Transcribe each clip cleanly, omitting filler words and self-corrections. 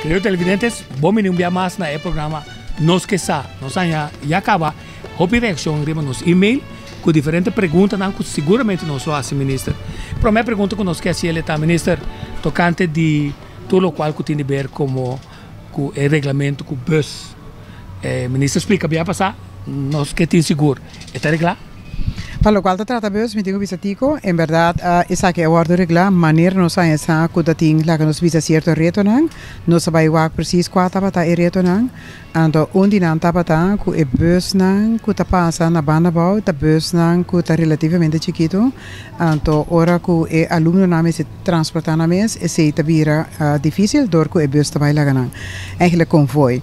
Querido televidentes, bon bini un bia mas na e programa Nos Ke Sa. Nos aña ya caba hopi reaccion riba nos email cu diferente preguntanan cu seguramente nos lo haci minister. Prome pregunta cu nos ke haci el ta, minister, tocante di tur locual cu tin di ber como cu e reglamento cu bus. E minister splica bia pasa, nos ke tin sigur e ta regla? Pa locual ta trata bus, mi tin cu bisa Tico, en berdad esaki a wordo regla manera nos haña sa cu ta tin laga nos bisa cierto retonan. Nos a bay wak precies cua tabata e retonan. Anto un di nan tabata cu e busnan cu ta pasa na banda abao ta busnan cu ta relativamente chikito. Anto ora cu e alumnonan mester transporta nan mes, esey ta bira dificil door cu e bus ta bay laga nan. Eigenlijk convoy.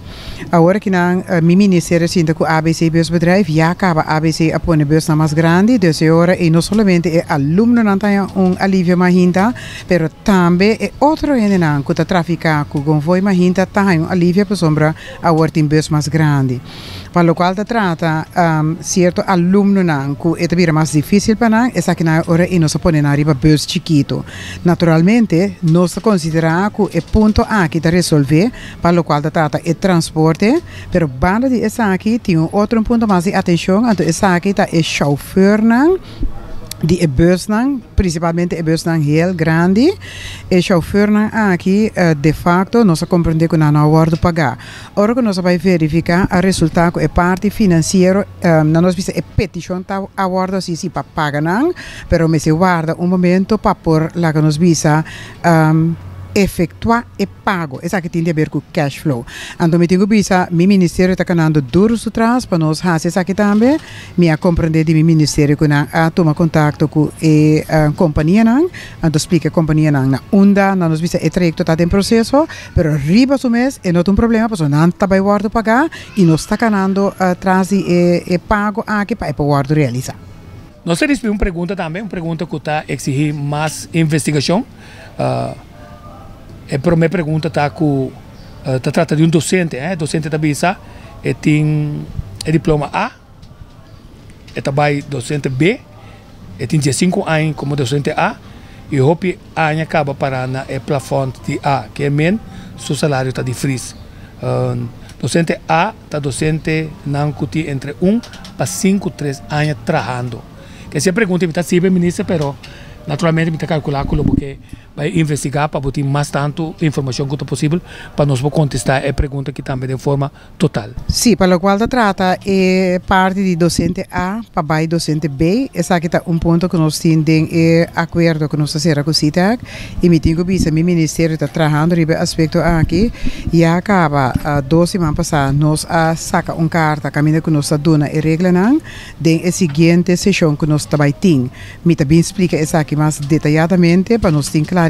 Awor aki nan mi ministerio sinta cu ABC Busbedrijf, ya caba ABC a pone busnan mas grandi, dus e ora ey no solamente e alumnonan ta haña un alivio mahinta, pero tambe e otro hendenan cu ta trafica cu convoy mahinta ta haña un alivio pasobra awor tin bus mas grandi. Pa locual ta trata cierto alumnonan cu e ta bira mas dificil pa nan, esakinan e ora ey nos a pone nan riba bus chikito. Naturalmente nos ta considera cu e punto aki ta resolve pa locual ta trata e transporte, pero banda di esaki tin un otro punto mas di atencion, anto esaki ta e chauffeurnan di e busnan, principalmente e busnan heel grandi. E chauffeurnan aki de facto nos a comprende cu nan no a wordo paga. Ora cu nos a bay verifica a resulta cu e parti financiero, nan nos bisa e peticion ta a wordo haci si pa paga nan, pero mester warda un momento pa por laga nos bisa efectua e pago. Esaki tin di haber cu cash flow. Anto mi tin cu bisa mi ministerio ta canando duro su tras pa nos haci esaki tambe. Mi a comprende di mi ministerio cu nan a tuma contacto cu e companianan, anto splica e companianan na unda nan nos bisa e trayecto ta den proceso, pero riba su mes e no ta un problema pasobra nan ta bay wordo paga y nos ta canando tras di e pago aki pa e por wordo realisa. Nos ta ricibi un pregunta tambe, un pregunta cu ta exigi mas investigacion. E prome pregunta ta cu ta trata di un docente, e docente ta bisa e tin e diploma A, e ta bay docente B, e tin diesinku aña como docente A y hopi aña caba para na e plafond di A, ke men su salario ta di fris. Docente A ta docente nan cu tin entre un pa sinku tres aña trahando. Esei pregunta mi ta sirbi minister pero naturalmente mi ta calcula cu lo bo ke bai investiga pa bo tin mas tanto informacion cu ta posibel pa nos por contesta e pregunta aki tambe den forma total. Si, pa locual ta trata e parti di docente A pa bai docente B, esaki ta un punto cu nos tin den e acuerdo cu nos ta cera cu CITAC y mi tin cu bisa mi ministerio ta trahando riba e aspecto aki. Ya caba dos siman pasa nos a saca un carta caminda cu nos ta duna e reglanan. Den e siguiente seshon ku nos ta bai tin, mi ta bin splika esaki mas detayadamente pa nos tin klaridat.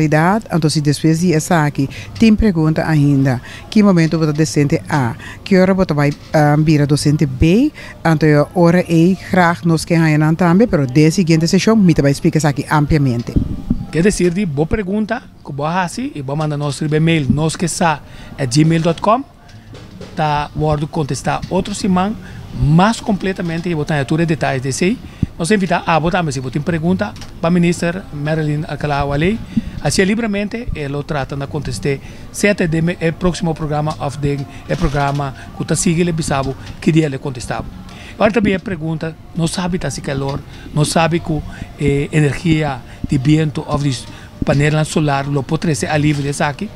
Anto si despues di esaki tin pregunta ainda, ki momento bo ta docente A, ki ora bo ta bai bira docente B, anto e ora ei graag nos ke haña nan tambe, pero den e siguiente seshon mi ta bai splika esaki ampliamente. Ke desir di bo pregunta ku bo a hasi i bo a manda nos riba e mail noskesa@gmail.com. ta wòrdu kontestá otro siman mas kompletamente i bo ta haña tur e detayes di esei. Nos ta invitá abo tambe si bo tin pregunta pa Minister Marilyn Alcalá-Wallé, hasié libramente, e lo trata na kontest'é sea ta den e próksimo programa òf den e programa ku ta sigui lo bisa bo ki dia lo e kontestá bo. Ora ta bin e pregunta, no sabi ta hasi kalor, no sabi ku e energia di bientu òf di panelnan solar lo por trese alivio di esaki.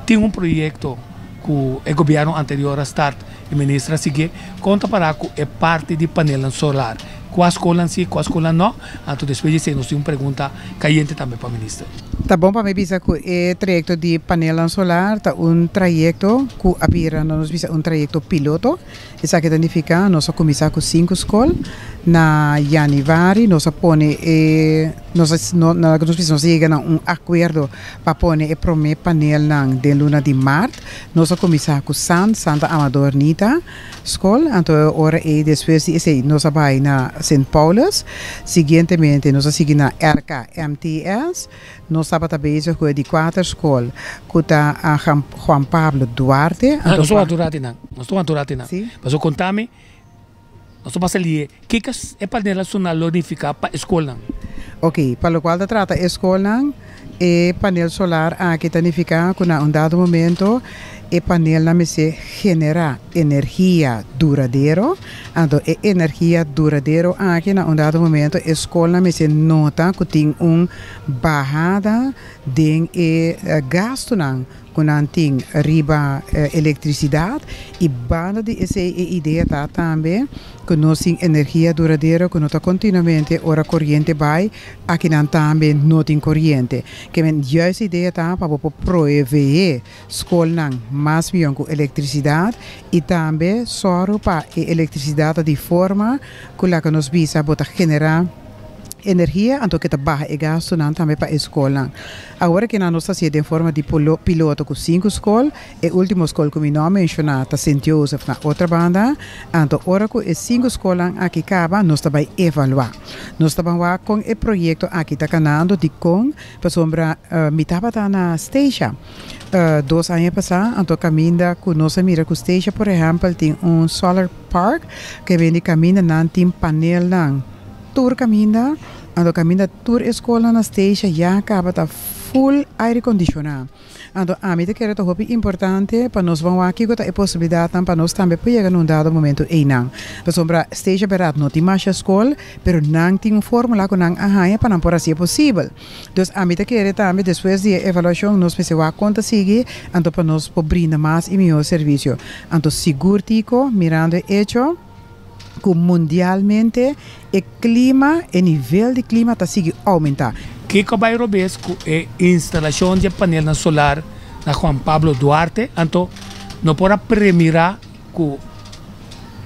Tin un proyekto ku e gobièrnu anterior a start e minister a sigui kon ta para ku e parti di panelnan solar? Kua skolnan si, kua skolnan no? Anto despues di esei nos tin un pregunta kayente tambe pa minister. Ta bon pa mi bisa ku e trayekto di panelnan solar ta un trayekto ku a bira, nos bisa un trayekto piloto. Esaki ta nifiká nos a kuminsá ku sinku skol. Na yanüari nos a pone e nos a nos bisa nos a yega na un akuerdo pa pone e promé panelnan den luna di mart. Nos a kuminsá ku Sant, Santa Amador Nita skol. Anto e ora ei despues di esei nos a bai na Sint Paulus. Siguientemente nos a sigui na RKMTS. Nos tabata bezig ku e di kuater skol ku ta Juan Pablo Duarte. Ah, nos ta wak durante nan. Nos ta wak durante nan. Si. Pasobra konta mi, nos ta pasa lié. Kiko e panelnan solar lo nifiká pa e skolnan? Oké, pa lokual ta trata e skolnan, e panel solar aki ta nifiká ku na un dado momento E panelnan mester generá energia duradero, anto e energia duradero aki na un dado momento e skolnan mester nota ku tin un bahada den e gastunan ku nan tin riba elektrisidat i banda di esei e idea ta tambe ku nos tin energia duradero ku no ta kontinuamente ora koriente bai akinan tambe no tin koriente. Ke men juist idea ta pa bo por proveé skolnan mas mion ku elektrisidat i tambe sòru pa e elektrisidat ta di forma ku laga nos bisa bo ta generá energia anto ke ta baha e gastunan tambe pa e skolnan. Awor ke nan nos ta hasié den forma di piloto ku sinku skol, e último skol ku mi no a menshoná ta Sint Joseph na otra banda, anto ora ku e sinku skolnan aki kaba nos ta bai evaluá. Nos ta ban wak kon e proyekto aki ta kanando, dikon, pasobra mi tabata na Statia 2 aña pasá, anto kaminda ku nos a mira ku Statia por ehèmpel tin un solar park ke bende kaminda nan tin panelnan tur kaminda, anto kaminda tur e skolnan na Statia ya kaba ta full aire kondishoná. Anto ami ta kere ta hopi importante pa nos ban wak kiko ta e posibilidatnan pa nos tambe por yega na un dado momento einan. Pasobra Statia bèrdat no tin masha skol, pero nan tin un fórmula ku nan a haña pa nan por hasi e posibel. Dus ami ta kere tambe despues di e evaluashon nos mester wak kon ta sigui anto pa nos por brinda mas i mihó servisio. Anto sigur Tico, mirando e echo ku mundialmente e klima, e nivel di klima ta sigui oumentá. Kiko bai robes ku e instalashon di e panelnan solar na Juan Pablo Duarte? Anto no por a premirá ku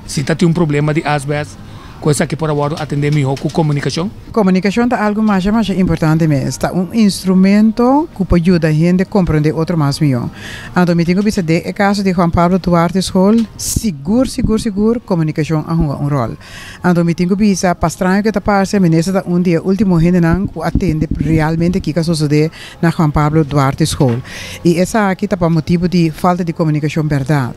si ta tin un problema di asbest ku esaki por a wòrdu atendé mihó ku komunikashon? Komunikashon ta algu masha masha importante mes. Ta un instrumento ku por yuda hende komprondé otro mas mihó. Anto mi tin ku bisa den e kaso di Juan Pablo Duarte School sigur sigur sigur komunikashon a hunga un ròl. Anto mi tin ku bisa pa straño ke ta parse minister ta un di e último hendenan ku a tende realmente kiko a sosodé na Juan Pablo Duarte School. I esaki ta pa motibu di falta di komunikashon bèrdat.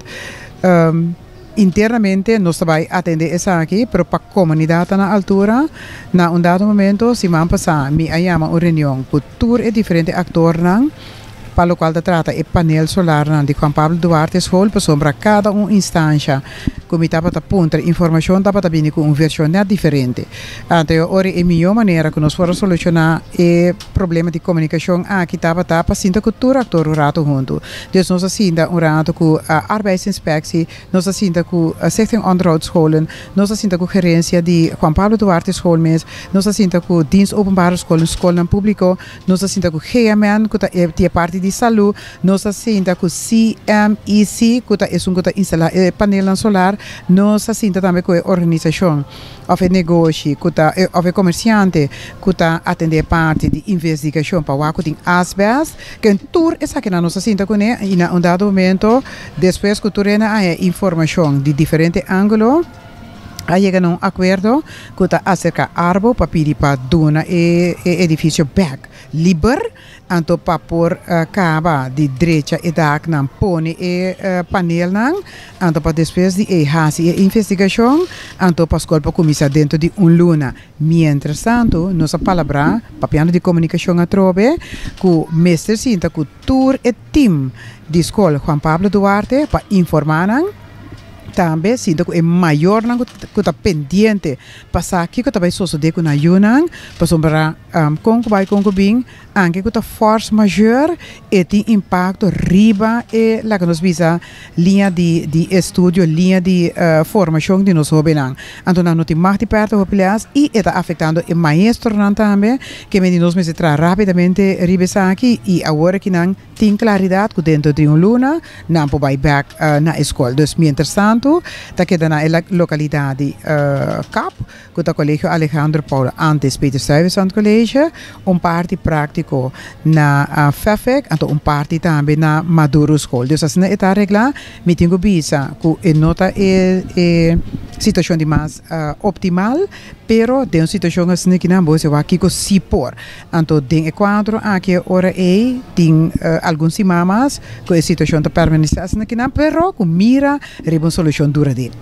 Internamente nos ta bai atendé esaki, pero pa komunidat ta na altura. Na un dado momento, siman pasá mi a yama un reunion ku tur e diferente aktornan pa lokual ta trata e panel solarnan di Juan Pablo Duarte School pasobra kada un instansha ku mi tabata puntra informashon tabata bini ku un vershon nèt diferente. Anto e ora e mihó manera ku nos por a solushoná e problema di komunikashon aki tabata pa sinta ku tur aktor un ratu huntu. Dus nos a sinta un ratu ku Arbeidsinspectie, nos a sinta ku Stichting Onderhoudsscholen, nos a sinta ku gerensia di Juan Pablo Duarte School mes, nos a sinta ku Dienst Openbare Scholen, skolnan públiko, nos a sinta ku GMN ku ta e di e parti di salú, nos a sinta ku CMEC ku ta esun ku ta instalá e panelnan solar, nos a sinta tambe ku e organisashon. Of e negoshi ku ta of e komersiante ku ta atendé e parti di investigashon pa wak ku tin asbèst, ken tur esakinan nos a sinta kuné i na un dado momento despues ku tur hende a haña informashon di diferente ángulo a yega na un akuerdo ku ta aserká Arbo pa pidi pa duna e edifisio bèk liber. Anto pa por kaba di drecha e daknan pone e panelnan, anto pa despues di ei hasi e investigashon, anto pa skol por kuminsá dentro di un luna. Mientras tanto nos a palabrá, papiando di komunikashon atrobe, ku mester sinta ku tur e tim di skol Juan Pablo Duarte pa informá nan, tambe sinta ku e mayornan ku ta pendiente pa sa kiko ta bai sosodé ku nan yunan, pasobra kon ku bai kon ku bin. Anke ku ta force majeure e tin impakto riba e laga nos bisa liña di di estudio, liña di formashon di nos hobennan. Anto nan no tin mag di pèrdè hopi lès i e ta afektando e maestronan tambe ke men di nos mester traha rápidamente riba esaki i awor aki nan tin klaridat ku dentro di un luna nan por bai bèk na e skol. Dus mientrastantu ta keda na e lokalidat di kap. Ku ta Kolegio Alejandro Paul antes Peter Stuyvesant College, un parti práktiko na Fefek, anto un parti tambe na Maduro School. Dus asina e ta reglá. Mi tin ku bisa ku e no ta e e situashon di mas optimal, pero den un situashon asina ki nan bo hasi wak kiko si por. Anto den e kuadro aki e ora ei tin algun siman mas ku e situashon ta permanesé asina ki nan, pero ku mira riba un solushon duradero.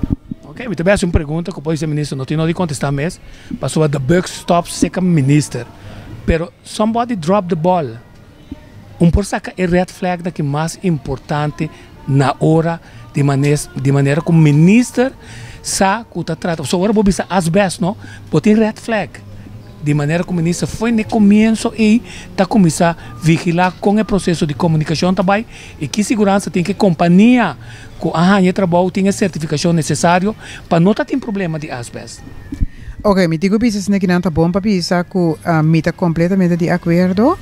Ok, mi ta bay haci un pregunta cu por ser minister no tin no di contesta mes, pasobra the buck stops cerca minister, pero somebody drop the ball. Un por saca e red flag na ki mas importante Na ora di manes di manera ku minister sa ku ta trata pasobra ora bo bisa asbest no bo tin red flag di manera ku minister fo'i n'e komienso ei ta kuminsá vigilá kon e proseso di komunikashon ta bai i ki siguransa tin ku e kompania ku a haña e trabou tin e sertifikashon nesesario pa no ta tin problema di asbest. Ok, mi tin ku bisa esaki nan ta bon pa bisa ku mi ta kompletamente di akuerdo.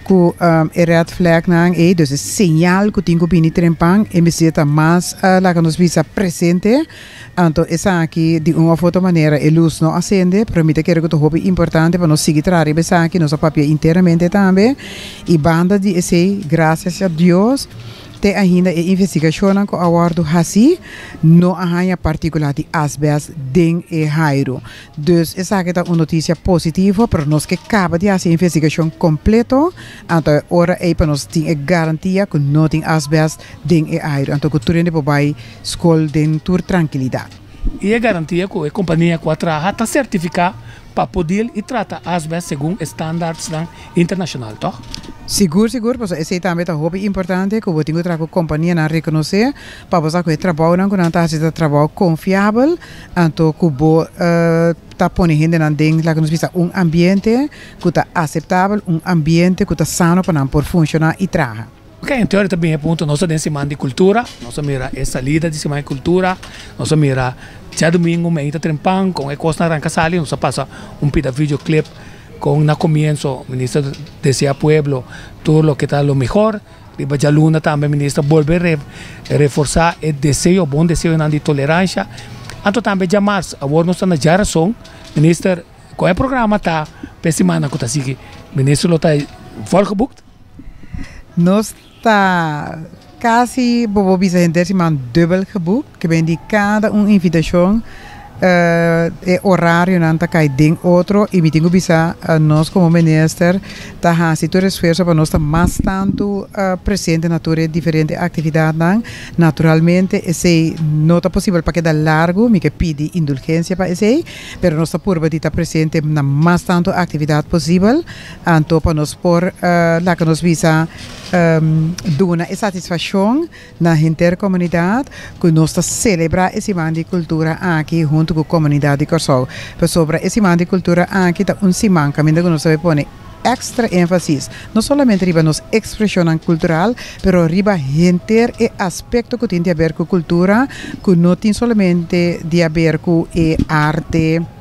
Ku e red flagnan ei, dus e señal ku tin ku bini trempan, e mester ta mas laga nos bisa presente. Anto esaki di un òf otro manera e lus no a sende, pero mi ta kere ku ta hopi importante pa nos sigui traha riba esaki, nos a papia internamente tambe. I banda di esei, grasias a Dios, Te ainda e investigashonnan ku a wòrdu hasí no a haña partíkula di asbèst den e hairu. Dus esaki ta un notisia positivo, pero nos ke kaba di hasi e investigashon kompleto, anto e ora ei pa nos tin e garantia ku no tin asbèst den e airu, anto ku tur hende por bai skol den tur trankilidat. I e garantia ku e kompania ku a traha ta sertifiká pa por deal i trata asbèst segun e standardsnan internashonal, tòg? Sigur, sigur, pasobra esei tambe ta hopi importante ku bo tin ku traha ku kompanianan rekonosé pa bo sa ku e trabounan ku nan ta hasi ta trabou konfiabel, anto ku bo ta pone hendenan den, laga nos bisa, un ambiente ku ta aseptabel, un ambiente ku ta sano pa nan por funshoná i traha. Ok, en teoria ta bin e punto, nos ta den siman di kultura, nos a mira e salida di siman di kultura, nos a mira djadumingu meinta trempan kon e kosnan ranka sali, nos a pasa un pida videoclip kon na komienso minister desea pueblo tur loke ta lo mehor, riba djaluna tambe minister bolbe reforsa e deseo, bon deseonan di toleransha, anto tambe djamars, awor nos ta na djarason, minister kon e programa ta pa e simannan ku ta sigui, minister lo ta volgeboekt? Nos ta casi bo por bisa henter siman dubbel geboekt, ke ben di cada un invitacion e orarionan ta cay den otro y mi tin cu bisa nos como minister ta haci tur esfuerzo pa nos ta mas tanto presente na tur e diferente actividadnan. Naturalmente esey no ta posibel pa keda largo, mi ke pidi indulgencia pa esey, pero nos ta purba di ta presente na mas tanto actividad posibel. Anto pa nos por laga nos bisa duna e satisfakshon na henter komunidat ku nos ta selebrá e siman di kultura aki huntu ku komunidat di Kòrsou. Pasobra e siman di kultura aki ta un siman kaminda ku nos ta pone èkstra énfasis no solamente riba nos ekspreshonnan kultural pero riba henter e aspekto ku tin di aber ku kultura ku no tin solamente di aber ku e arte.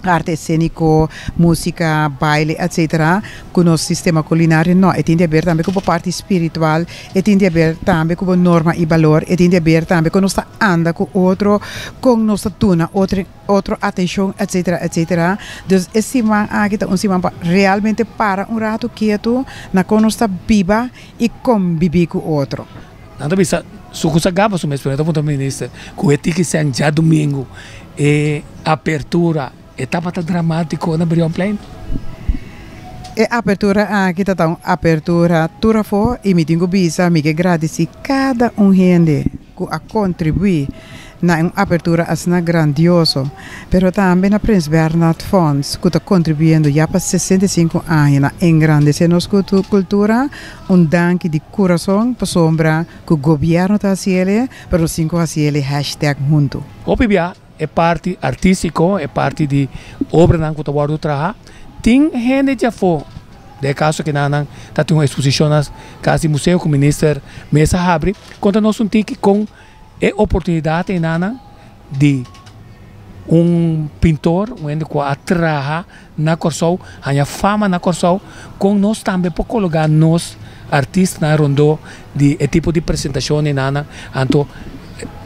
arte escénico, música, baile, etc. Cu nos sistema culinario no. E tin di haber tambe cu bo parti spiritual, e tin di haber tambe cu bo norma y balor, e tin di haber tambe con nos ta anda cu otro, con nos ta duna otro otro atencion, etc. Etc. Dus e siman aki ta un siman pa realmente para un rato ketu na con nos ta biba y conbibi cu otro. Nan ta bisa su ku sa gaba su mes, pero e ta puntra minister ku e tiki sèn djadumingu e apertura e tabata dramátiko na Brionplein. E apertura aki ta ta un apertura tur afó i mi tin ku bisa mi ke gradisí kada un hende ku a kontribuí na un apertura asina grandioso, pero tambe na Prins Bernhard Fonds ku ta kontribuyendo ya pa 65 aña na engrandesé nos kultura. Un danki di kurason pasobra ku gobièrnu ta hasi el'e, pero nos tin ku hasi el'e hashtag huntu. Hopi bia e parti artístiko, e parti di obranan ku ta wòrdu traha, tin hende djafó. Den e kaso kinan nan ta tin un eksposishon na kas di museo ku minister mes a habri. Konta nos un tiki kon e oportunidat enanan di un pintor, un hende ku a traha na Kòrsou, haña fama na Kòrsou, kon nos tambe por kologá nos artistanan rondó di e tipo di presentashon enanan, anto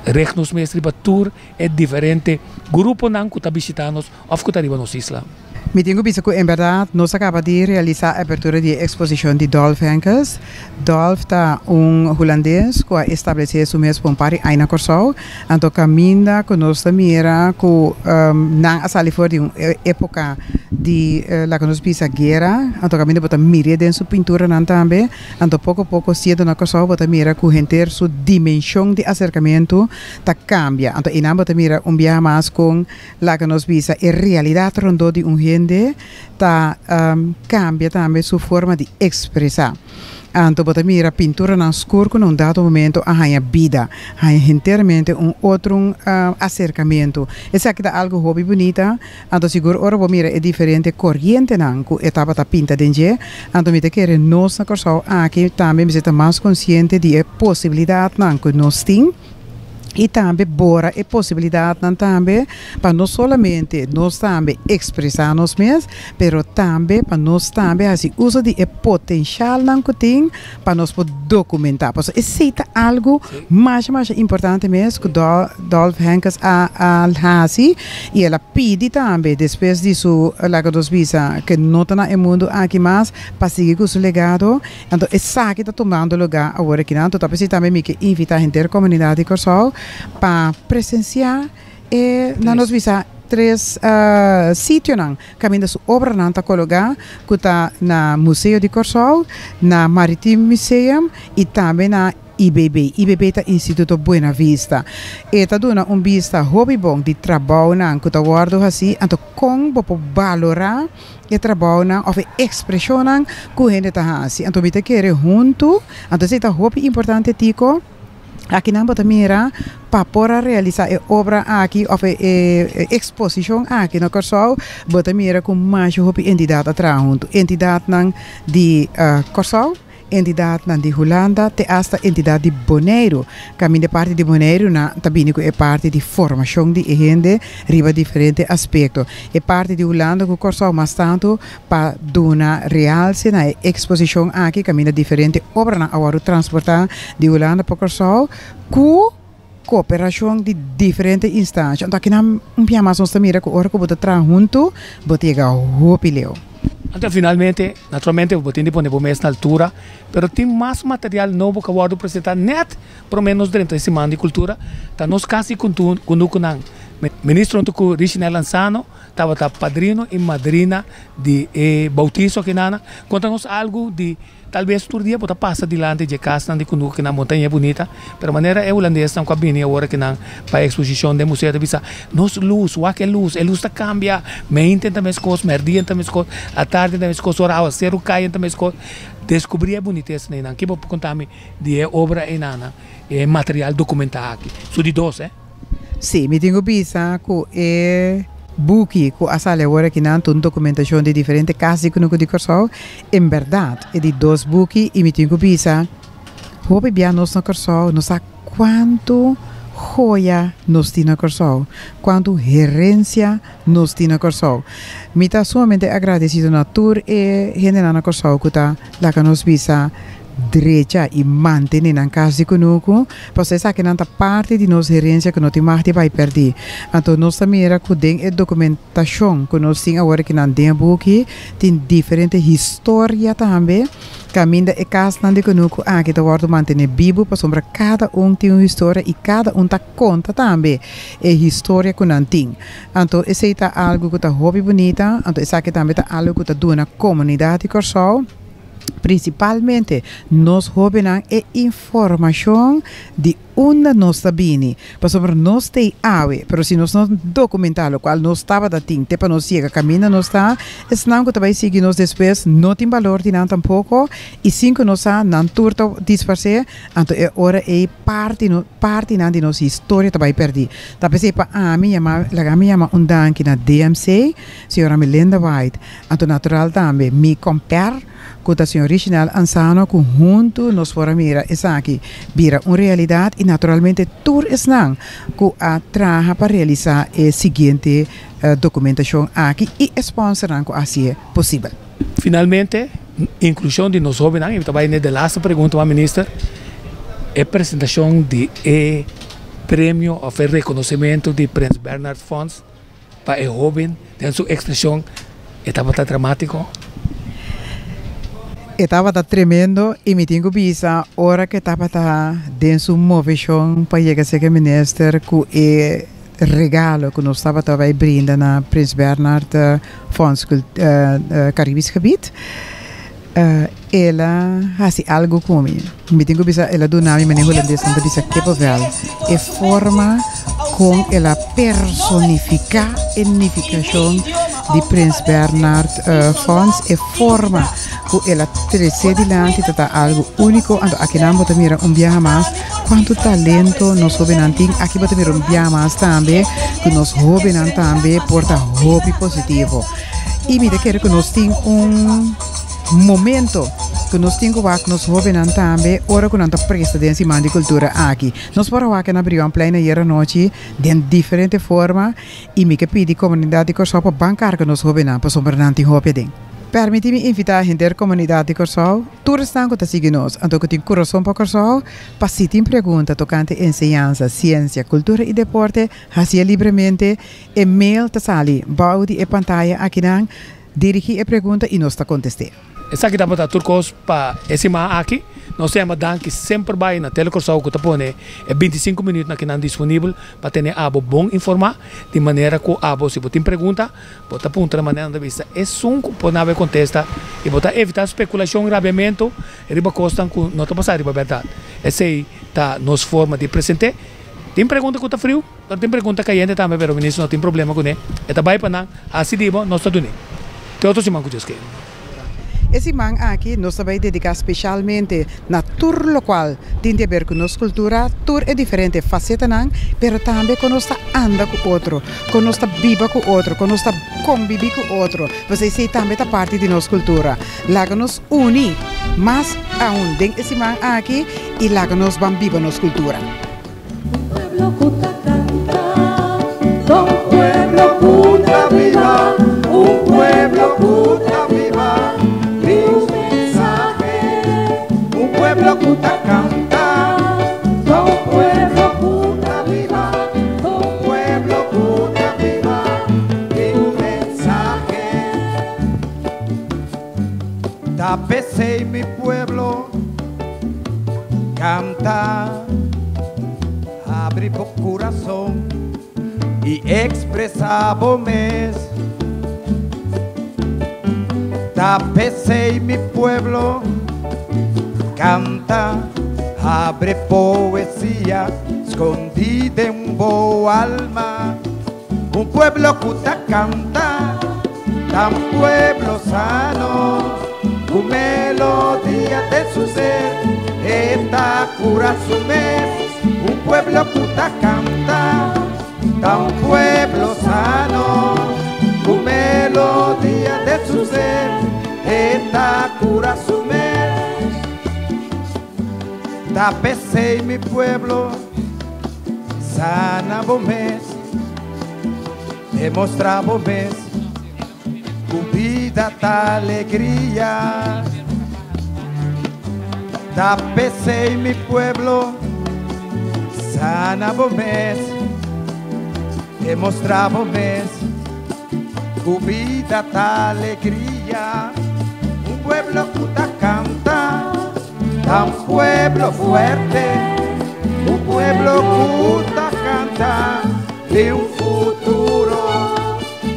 reg nos mes riba tur e diferente gruponan ku ta bishitá nos òf ku ta riba nos isla. Mi tin ku bisa ku en bèrdat nos a kaba di realisá e apertura di e eksposishon di Dolf Henkes. Dolf ta un hulandes ku a establesé su mes pa un par di aña na Kòrsou. Anto kaminda ku nos ta mira ku nan a sali for di un époka di laga nos bisa guera. Anto kaminda bo ta mir'é den su pinturanan tambe. Anto poko poko siendo na Kòrsou bo ta mira ku henter su dimenshon di aserkamentu ta kambia. Anto einan bo ta mira un biaha mas kon Laga nos bisa e realidat rondó di un hende ta kambia tambe su forma di ekspresá. Anto bo ta mira pinturanan skur ku na un dado momento a haña bida, haña henteramente un otro aserkamentu. Esaki ta algu hopi bunita, anto sigur ora bo mira e diferente korientenan ku e tabata pinta den dje, anto mi ta kere nos na Kòrsou aki tambe mester ta mas konsiente di e posibilidatnan ku nos tin. I tambe bora e posibilidatnan tambe pa no solamente nos tambe ekspresá nos mes, pero tambe pa nos tambe hasi uso di e potenshalnan ku tin pa nos por dokumentá. Pasobra esei ta algu masha masha importante mes ku Dolf Henkes a a hasi i el a pidi tambe despues di su laga nos bisa ke no ta na e mundu aki mas pa sigui ku su legado. Anto esaki ta tumando lugá awor aki nan. Anto ta p'esei tambe mi ke invitá henter komunidat di Kòrsou pa presensiá e nan nos bisa tres sitionan kaminda su obranan ta kologá ku ta na Museo di Kòrsou, na Maritiem Museum i tambe na IBB. IBB ta Instituto Buena Vista. E ta duna un bista hopi bon di trabounan ku ta wòrdu hasí anto kon bo por balorá e trabounan òf e ekspreshonnan ku hende ta hasi. Anto mi ta kere huntu, anto esei ta hopi importante Tico, akinan bo ta mira pa por a realisá e obra aki òf e eksposishon aki na Kòrsou, bo ta mira ku masha hopi entidat a traha huntu. Entidatnan di Kòrsou. Entidatnan di Hulanda te asta entidat di Boneiru. Kaminda e parti di Boneiru nan ta bini ku e parti di formashon di e hende riba diferente aspekto. E parti di Hulanda ku Kòrsou mas tantu pa duna realse na e eksposishon aki kaminda diferente obranan a wòrdu transportá di Hulanda pa Kòrsou ku kooperashon di diferente instansha. Anto akinan un bia mas nos ta mira ku ora ku bo ta traha huntu bo ta yega hopi leu. Anto finalmente, naturalmente bo tin di pone bo mes na altura, pero tin mas material nobo ku a wòrdu presentá nèt promé nos drenta e siman di kultura, ta nos kas di kunukunan. Ministro huntu ku Richinel Lanzano tabata padrino i madrina di e bautiso akinana. Konta nos algu di. Tal bes tur dia bo ta pasa dilanti dje kasnan di kunuku ku nan montaña bunita, pero manera e hulandesnan ku a bini awor aki nan pa e eksposishon den museo ta bisa, Nos lus, wak e lus, e lus ta kambia, meinten ta meskos, mèrdia ta meskos, atardi ta meskos, ora awaseru kai ta meskos. Deskubrí e bunitesa einan. Ke bo por konta mi di e obra einan, e material dokumentá aki? Su di dos, eh. Sí, mi tin ku bisa ku e buki ku a sali awor akinan ta un dokumentashon di diferente kas di kunuku di Kòrsou. En bèrdat e di dos buki i mi tin ku bisa hopi bia nos na Kòrsou no sa kuantu hoya nos tin na Kòrsou, kuantu herensia nos tin na Kòrsou. Mi ta sumamente agradesido na tur e hendenan na Kòrsou ku ta laga nos bisa drecha i mantene nan kas di kunuku, pasobra esakinan ta parti di nos herensia ku no tin mag di bai pèrdí. Anto nos ta mira ku den e dokumentashon ku nos tin awor akinan den e buki tin diferente historia tambe kaminda e kasnan di kunuku aki ta wòrdu mantené bibu pasobra kada un tin un historia i kada un ta konta tambe e historia ku nan tin. Anto esei ta algu ku ta hopi bunita, anto esaki tambe ta algu ku ta duna komunidat di Kòrsou. Prinsipalmente nos hóbennan e informashon di unda nos ta bini, pasobra nos t'ei awe, pero si nos no dokumentá lokual nos tabata tin te pa nos yega kaminda nos ta, esnan ku ta bai sigui nos despues no tin balor di nan tampoko i sin ku nos sa nan tur ta disparsé, anto e ora ei parti no partinan di nos historia ta bai pèrdí. Ta p'esei pa ami yama laga mi yama un danki na DMC, señora Melinda White, Anto natural tambe mi komper ku ta señor Richinel Ansano ku huntu nos por a mira esaki bira un realidat i naturalmente tur esnan ku a traha pa realisá e siguiente dokumentashon aki i e sponsornan ku a hasié posibel. Finalmente, inklushon di nos hóbennan, i mi ta bai n'e de laste pregunta mas minister, e presentashon di e premio òf e rekonosementu di Prins Bernhard Fonds, Pa e hóben den su ekspreshon e tabata dramátiko. E tabata tremendo i mi tin ku bisa ora ku e tabata den su moveshon pa yega serka minister ku e regalo ku nos tabata bai brinda na Prins Bernhard Fonds Caribisch Gebied. El a hasi algu ku mi. Mi tin ku bisa el a duna mi manera hulandesnan ta bisa kippenvel. E forma kon el a personifiká e nifikashon. di Prins Bernhard Fonds. E forma ku el a trese dilanti ta ta algu úniko. Anto akinan bo ta mira un biaha mas kuantu talento nos hóbennan tin. Aki bo ta mira un biaha mas tambe ku nos hóbennan tambe por ta hopi positivo. I mi ta kere ku nos tin un momento ku nos tin ku wak nos hóbennan tambe ora ku nan ta presta den Siman di Kultura aki. Nos por a wak na Brionplein ayer anochi den diferente forma i mi ke pidi komunidat di Kòrsou pa ban karga nos hóbennan pasobra nan tin hopi aden. Pèrmití mi invitá henter komunidat di Kòrsou, tur esnan ku ta sigui nos anto ku tin kurason pa Kòrsou, pa si tin pregunta tokante enseñansa, siensia, kultura i deporte, hasié libremente. E mail ta sali bou di e pantaya akinan. Dirigí e pregunta i nos ta kontest'é. Esaki tabata tur kos pa e siman aki. Nos ta yama danki semper bai na Telekòrsou ku ta pone e 25 minütnan akinan disponibel pa tene abo bon informá, di manera ku abo si bo tin pregunta bo ta puntra manera nan ta bisa esun ku por nabe kontesta i bo ta evitá spekulashon i rabiamentu riba kosnan ku no ta basá riba bèrdat. Esei ta nos forma di present'é. Tin pregunta ku ta friu? Pero tin pregunta cayente tambe pero minister no tin problema cune e ta bay pa nan haci di bo nos ta dune te otro siman cu Dios kere. E siman aki nos ta bay dedica specialmente na tur locual tin di haber cu nos cultura, tur e diferente facetanan, pero tambe con nos ta anda cu otro, con nos ta biba cu otro, con nos ta conbibi cu otro, pasobra esey tambe ta parti di nos cultura. Laga nos uni mas aun den e siman aki y laga nos ban biba nos cultura. Un pueblo ku ta kanta, ta un pueblo ku ta biba, un pueblo ku ta biba di un mensahe. Un pueblo ku ta kanta, ta un pueblo ku ta biba, un pueblo ku ta biba di un mensahe. Ta p'esei mi pueblo kanta. Abri bo kurason i ekspresá bo mes. Ta p'esei mi pueblo kanta, abre poesia skondí den bo alma. Un pueblo ku ta kanta, ta un pueblo sano, ku melodia den su ser, e ta kura su mes. Un pueblo ku ta kanta, ta un pueblo sano, ku melodia den su ser, e ta kura su mes. Ta p'esei mi pueblo, sana bo mes. Demostrá bo mes ku bida ta alegria. Ta p'esei mi pueblo, sana bo mes. Demostrá bo mes ku bida ta alegria. Un pueblo ku ta kanta, ta un pueblo fuerte. Un pueblo ku ta kanta. Di un futuro,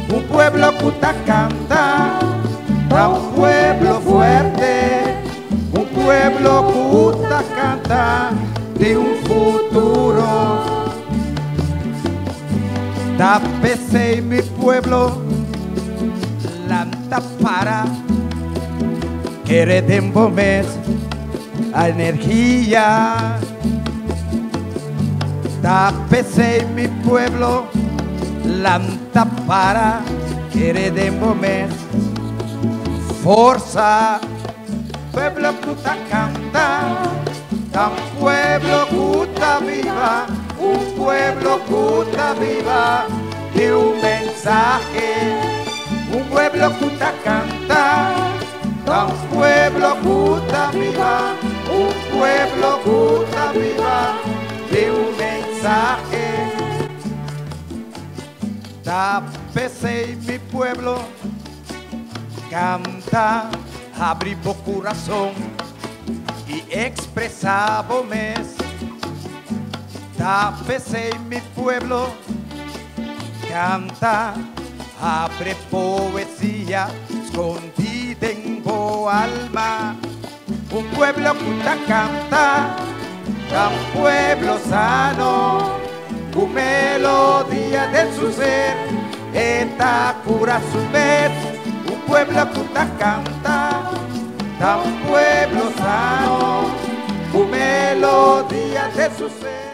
un pueblo ku ta kanta, ta un pueblo fuerte, un pueblo ku ta kanta di un futuro. Ta p'esei mi pueblo lanta para, kere den bo mes energia. Ta p'esei mi pueblo lanta para kere den bo mes forsa. Pueblo ku ta kanta, ta un pueblo ku ta biba, un pueblo ku ta biba di un mensahe. Un pueblo ku ta kanta, ta un pueblo ku ta biba, un pueblo ku ta biba di un mensahe. Ta p'esei mi pueblo kanta, habri bo kurason i ekspresá bo mes. Ta p'esei mi pueblo kanta, abre poesia skondí den bo alma. Un pueblo ku ta kanta, ta un pueblo sano, ku melodia den su ser. E ta cura su mes, un pueblo cu ta canta, ta un pueblo sano, cu melodia den su ser.